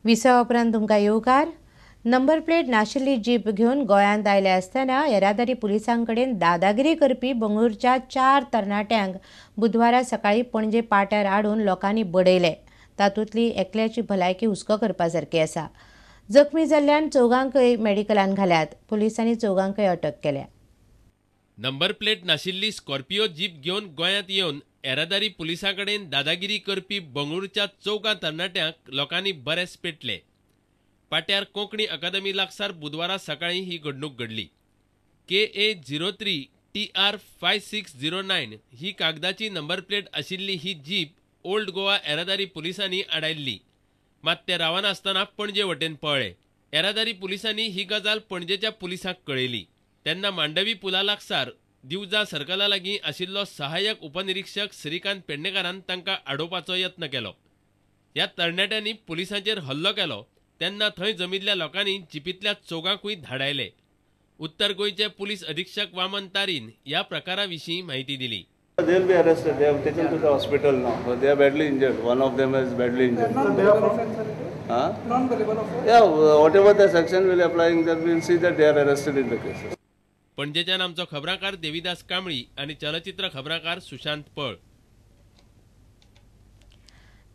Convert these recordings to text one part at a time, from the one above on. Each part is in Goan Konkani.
विसवा उपरांत तुमकां येवकार. नंबर प्लेट नाशिल्ली जीप घेवन गोंयांत आयले आसतना येरादारी पुलिसां कडेन दादागिरी करपी बंगळूरच्या 4 तरणाट्यांक बुधवारा सकाळीं पणजे पाट्यार हाडून लोकांनी बडयले. तातूंतली एकल्याची भलायकी हुस्को करपा सारकी आसा. जखमी जाल्ल्यान चौगांकय मेडिकलान घाल्यात. पुलिसांनी चौगांकय अटक केल्या. नंबर प्लेट नाशिल्ली स्कॉर्पियो जीप घेवन गोंयांत येवन येरादारी पुलिसां कडेन दादागिरी करपी बंगळूरच्या 4 तरणाट्यांक लोकांनी बरेच पेटले. पाट्यार कोंकणी अकादमी लागसार बुधवारा सकाळीं ही घडणूक घडली. KA 03 TR 5609 ही कागदाची नंबर प्लेट आशिल्ली ही जीप ओल्ड गोवा येरादारी पुलिसांनी आडायल्ली. मात ते रावनासतना पणजे वटेन पळ्ळे. येरादारी पुलिसांनी ही गजाल पणजेच्या पुलिसांक कळयली. तेन्ना मांडवी पुला लागसार दिवजा सर्कला लागीं आशिल्लो सहाय्यक उपनिरीक्षक श्रीकांत पेडणेकारान तांकां आडोवपाचो यत्न केलो. ह्या तरणाट्यांनी पुलिसांचेर हल्लो केलो तेन्ना थंय जमिल्ल्या लोकांनी जिपींतल्या चौगांकूय धाडायले. उत्तर गोंयचे पुलीस अधीक्षक वामन तारीन ह्या प्रकारा विशीं म्हायती दिली. They will be arrested. They have taken to the hospital now. They are badly injured. One of them is badly injured. Huh? Yeah, whatever the section will applying, that we will see that they are arrested in the cases. पणजेच्यान आमचो खबराकार देवीदास कांबळी आनी चलचित्र खबराकार सुशांत पळ.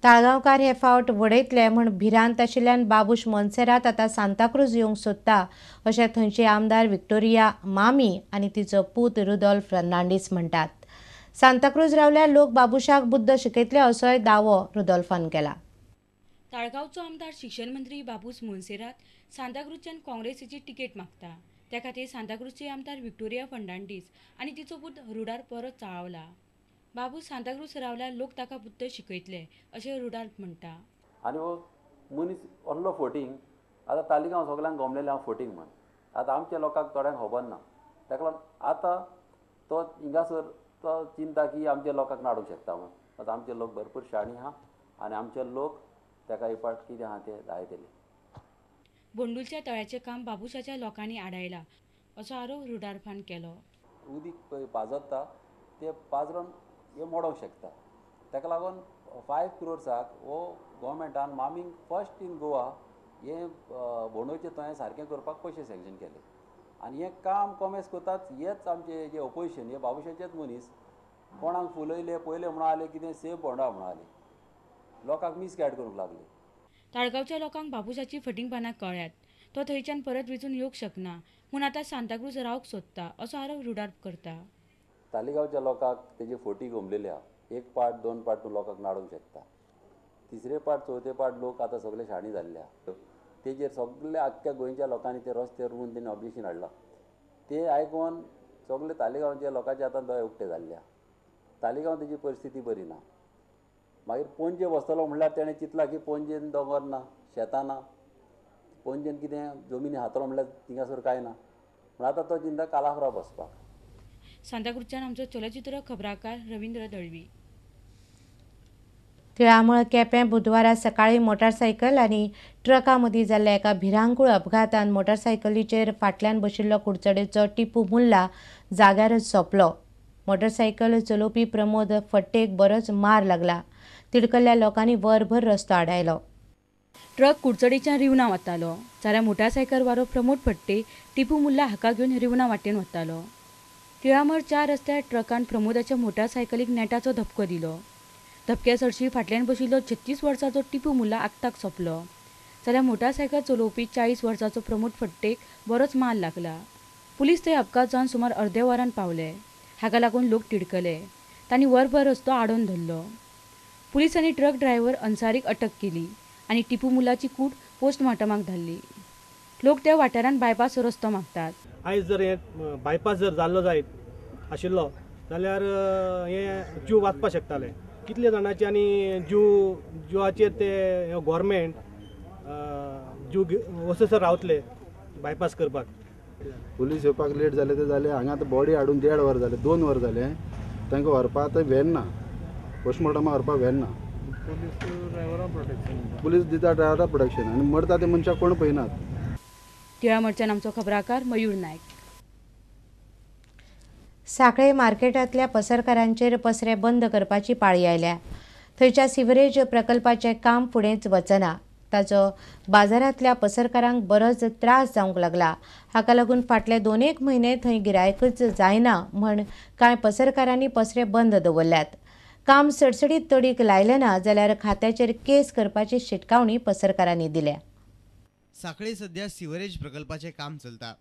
ताळगांवकार हे फावट वडयतले म्हूण भिरांत आशिल्ल्यान बाबूश मोन्सेरात आतां सांताक्रूज येवंक सोदता अशें थंयचे आमदार विक्टोरिया मामी आनी तिचो पूत रुदोल्फ फर्नांडीस म्हणटात. सांताक्रूज रावल्यार लोक बाबूशाक बुद्द शिकयतले असोय दावो रुदोल्फान केला. ताळगांवचो आमदार शिक्षण मंत्री बाबूश मोन्सेरात सांताक्रूजच्यान काँग्रेसीची तिकेट मागता. त्या खातीर सांताक्रूजचे आमदार विक्टोरिया फर्नांडीस आनी तिचो पूत रुडार परत चाळवला. बाबू सांताक्रूज रावल्यार लोक ताका बुद्द शिकयतले अशें रुडार म्हणटा. आनी हो मनीस असलो फोटींग आतां तालिगांव सगल्यांक गमलेलें हांव फोटींग म्हण. आतां आमच्या लोकांक थोड्यांक खबर ना. ताका लागून आतां तो हिंगासर तो चिंता की आमच्या लोकांक नाडूंक शकता म्हण. आतां आमचे लोक भरपूर शाणी आहा आनी आमचे लोक ताका एक पाट कितें आहा तें दायतले. बोंडुलच्या तळ्याचें काम बाबूशाच्या लोकांनी आडायला असो आरोप रुडार्फान केलो. उदीक पळय पाजरता तें पाजरून हें मोडोंक शकता. ताका लागून 5 क्रोर्साक हो गोवोरमेंटान मामींग फर्स्ट इन गोवा हें बोंडोचें तळें सारकें करपाक पयशे सँक्शन केले. आनी हें काम कॉमेस करतात हेच आमचे जे ओपोजिशन हे बाबूशाचेच मनीस कोणाक फुलयले पयले म्हणून आले कितें सेफ बोंडा म्हणून आले लोकांक मिसगायड करूंक लागले. ताळगांवच्या लोकांक बाबूशाची फटींगपणां कळ्ळ्यात. तो थंयच्यान परत वेंचून येवंक शकना म्हूण आतां सांताक्रूज रावंक सोदता असो आरोप रुडार्फ करता. तालिगांवच्या लोकांक तेजी फोटी गमलेली आहा. एक पाट 2 पाट तूं लोकांक नाडूंक शकता. तिसरे पाट चवथे पाट लोक आतां सगळे शाणी जाल्ले आहा. तेजेर सगळे आख्ख्या गोंयच्या लोकांनी ते रस्ते रुवून तेणी ऑब्जेक्शन हाडलां. ते आयकोन सगळे तालिगांवच्या लोकांचे आतां दोळे उक्ते जाल्ले आहा. तालिगांव तेजी परिस्थिती बरी ना. मागीर पणजे वचतलो म्हणल्यार तेणें चिंतलां की पणजेन दोंगर ना, शेतां ना, पणजेन कितें जमिनी हातलो म्हणल्यार थिंगासर कांय ना. म्हण आतां तो चिंता कालाफरा बसपाक. सांताक्रूजच्यान आमचो चलचित्र खबराकार रवींद्र दळवी. तिळामळ केपें बुधवारा सकाळीं मोटारसायकल आनी ट्रका मदीं जाल्ल्या एका भिरांकूळ अपघातान मोटारसायकलीचेर फाटल्यान बशिल्लो कुडचडेचो टिपू मुल्ला जाग्यारच सोंपलो. मोटारसायकल चलोवपी प्रमोद फट्टेक बरोच मार लागला. तिडकल्ल्या लोकांनी वरभर रस्तो आडायलो. ट्रक कुडचडेच्यान रिवणा वतालो जाल्यार मोटारसायकल वारो प्रमोद फट्टे टिपू मुल्ला हाका घेवन रिवणा वाटेन वतालो. तिळामळ 4 रस्त्यार ट्रकान प्रमोदाच्या मोटारसायकलीक नेटाचो धपको दिलो. धपक्या सरशी फाटल्यान बशिल्लो 36 वर्सांचो टिपू मुल्ला आक्ताक सोंपलो जाल्यार मोटारसायकल चलोवपी 40 वर्सांचो प्रमोद फट्टेक बरोच मार लागला. पुलीस थंय अपघात जावन सुमार अर्दे वरान पावले. हाका लागून लोक तिडकले. तांणी वरभर रस्तो आडोवन धरलो. पुलिसांनी ट्रक ड्रायव्हर अन्सारीक अटक केली आनी टिपू मुल्लाची कूड पोस्टमार्टमाक धाडली. लोक त्या वाठारांत बायपास रस्तो मागतात. आयज जर हे बायपास जर जाल्लो जायत आशिल्लो जाल्यार हे जीव वाचपाक शकताले. कितले जाणांचे आनी जिवाचेर ते गोवोरमेंट जीव वचसर रावतले बायपास करपाक. पुलीस येवपाक लेट जाले ते जाले. हांगा आतां बॉडी हाडून 1.5 वर जालें, 2 वर जालें. तांकां व्हरपाक आतां व्हॅन ना, पोस्टमॉर्टमाक व्हरपाक व्हॅन ना. पुलीस दिता ड्रायव्हरा प्रोटेक्शन आनी मरता ते मनशाक कोण पळयनात. तिळामळच्यान आमचो खबराकार मयूर नायक. सांखळे मार्केटांतल्या पसरकारांचेर पसरे बंद करपाची पाळी आयल्या. थंयच्या सिवरेज प्रकल्पाचें काम फुडेंच वचना. ताचो बाजारांतल्या पसरकारांक बरोच त्रास जावंक लागला. हाका लागून फाटले 2-1 म्हयने थंय गिरायकच जायना म्हण कांय पसरकारांनी पसरे बंद दवरल्यात. काम सडसडीत तडीक लायलें ना जाल्यार खात्याचेर केस करपाची शिटकावणी पसरकारांनी दिल्या. सांखळे सध्या सिवरेज प्रकल्पाचें काम चलता.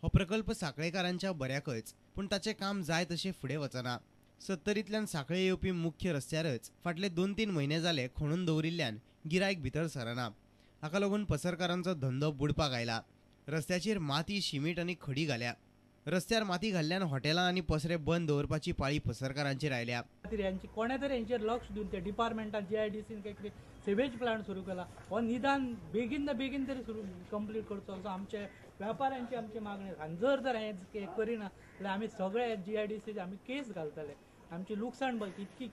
हो प्रकल्प सांखळेकारांच्या बऱ्याकच, पूण ताचें काम जाय तशें फुडें वचना. सत्तरींतल्यान सांखळे येवपी मुख्य रस्त्यारच फाटले 2-3 म्हयने जाले खणून दवरिल्ल्यान गिरायक भितर सरना. हाका लागून पसरकारांचो धंदो बुडपाक आयला. रस्त्याचेर माती, शिमीट आनी खडी घाल्या. रस्त्यार माती घाल्ल्यान हॉटेलां आनी पसरे बंद दवरपाची पाळी पसरकारांचेर आयल्या. यांची कोणे तरी हेंचेर लक्ष दिवन ते डिपार्टमेंटान GIDCन कांय कितें सिवेज प्लांट सुरू केला, हो निदान बेगीन ना बेगीन तरी सुरू कंप्लीट करचो असो आमचे वेपाऱ्यांची आमची मागणी आसा. आनी जर तर हें करिना जाल्यार आमी सगळे GIDC आमी केस घालतले. आमची लुकसाण बघ इतकी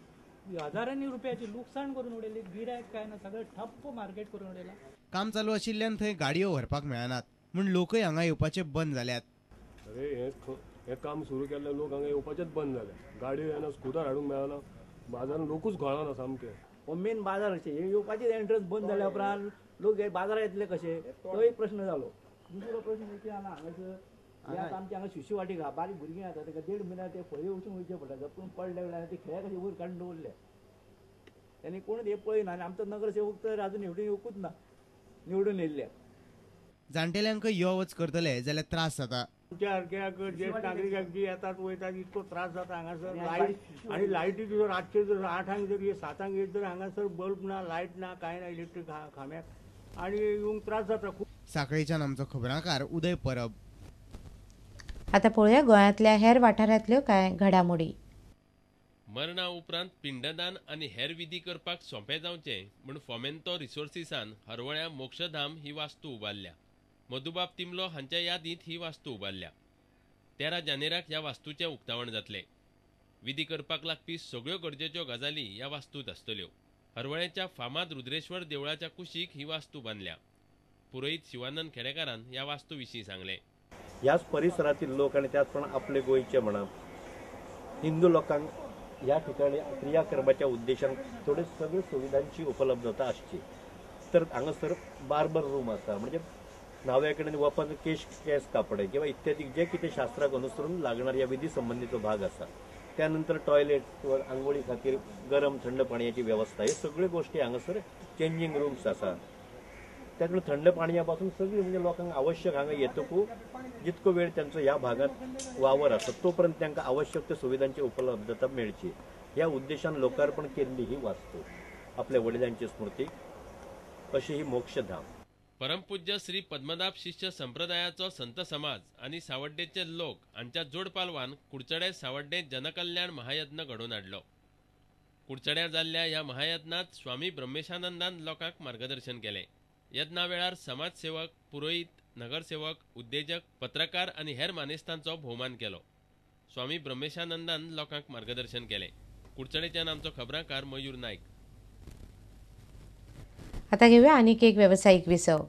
हजारांनी रुपयाची लुकसाण करून उडयली, गिरायक काय ना, सगळें ठप्प मार्केट करून उडयला. काम चालू आशिल्ल्यान थंय गाडयो व्हरपाक मेळनात म्हूण लोकय हांगा येवपाचे बंद जाल्यात. अरे हे काम सुरू केल्ले लोक हांगा येवपाचेच बंद जाले. गाडयो येना, स्कुटर हाडूंक मेळना, बाजारान लोकूच घोळना सामके. हो मेन बाजार अशें हे येवपाचेच एंट्रन्स बंद जाल्या उपरांत लोक हे बाजारात येतले कशे, तो एक प्रश्न जालो. दुसरो प्रश्न कितें जाला हांगासर, आतां आमच्या हांगा शिशू वाटिका बारीक भुरगीं आसा, ताका 1.5 म्हयन्या ते फळये वचून वयचें पडटा. जपून पडले जाल्यार ते खेळ्या कशे वयर काडून दवरले, आनी कोणूच हें पळयना. आनी आमचो नगरसेवक तर आजून निवडून येवकूच ना, निवडून येयल्ले. जाणटेल्यांक यो वच करतले जाल्यार त्रास जाता. आमच्या सारक्या ज्येश्ठ नागरिकांक जी येतात वयतात इतको त्रास जाता हांगासर. लायट आनी लायटी जर रातचे जर 8ांक जर 7ांक येत जर हांगासर बल्ब ना, लायट ना, कांय ना इलेक्ट्रीक खांब्याक आनी येवंक त्रास जाता खूब. सांखळेच्यान आमचो खबराकार उदय परब. आता पळोवया गोंयांतल्या हेर वाठारांतल्यो कांय घडामोडी. मरणा उपरांत पिंडदान आनी हेर विधी करपाक सोंपें जावचें म्हूण फोमेंतो रिसोर्सिसान हरवळ्या मोक्षधाम ही वास्तू उबारल्या. मधुबाब तिमलो हांच्या यादींत ही वास्तू उबारल्या. 13 जानेराक ह्या वास्तूचें उक्तावण जातलें. विधी करपाक लागपी सगळ्यो गरजेच्यो गजाली ह्या वास्तूंत आसतल्यो. हरवळ्याच्या फामाद रुद्रेश्वर देवळाच्या कुशीक ही वास्तू बांदल्या. पुरोहीत शिवानंद खेडेकारान ह्या वास्तू विशीं सांगलें. ह्याच परिसरातील लोक आणि त्याचप्रमाणे आपले गोंयचे म्हणा हिंदू लोकांक ह्या ठिकाणी क्रियाकर्माच्या उद्देशान थोडे सगळे सुविधांची उपलब्धता आसची. तर हांगासर बार्बर रूम आसा, म्हणजे न्हाव्या कडेन वपन केश केस कापडे किंवा इत्यादी जे कितें शास्त्राक अनुसरून लागणार या विधी संबंदीचो भाग आसा. त्यानंतर टॉयलेट किंवा आंघोळी खातीर गरम थंड पाणयाची वेवस्था, हे सगळे गोष्टी हांगासर चेंजींग रूम्स आसा. त्याकडे थंड पाणया पासून सगळी म्हणजे लोकांक आवश्यक हांगा येतकू जितको वेळ त्यांचो ह्या भागात वावर आसा तोपर्यंत तांकां आवश्यक त्या सुविधांची उपलब्धता मेळची ह्या उद्देशान लोकार्पण केल्ली ही वास्तू आपल्या वडिलांची स्मृती अशी ही मोक्षधाम. परमपूज्य श्री पद्मनाभ शिष्य संप्रदायाचो संत समाज आनी सावड्डेचे लोक हांच्या जोडपालवान कुडचडे सावड्डे जनकल्याण महायज्ञ घडोवन हाडलो. कुडचड्यार जाल्ल्या ह्या महायज्ञात स्वामी ब्रह्मेशानंदान लोकांक मार्गदर्शन केलें. यज्ञा वेळार समाजसेवक, पुरोहीत, नगरसेवक, उद्देजक, पत्रकार आनी हेर मानेस्तांचो भोवमान केलो. स्वामी ब्रह्मेशानंदान लोकांक मार्गदर्शन केलें. कुडचडेच्यान आमचो खबराकार मयूर नायक. आता घेऊया आणखी एक व्यावसायिक विसव.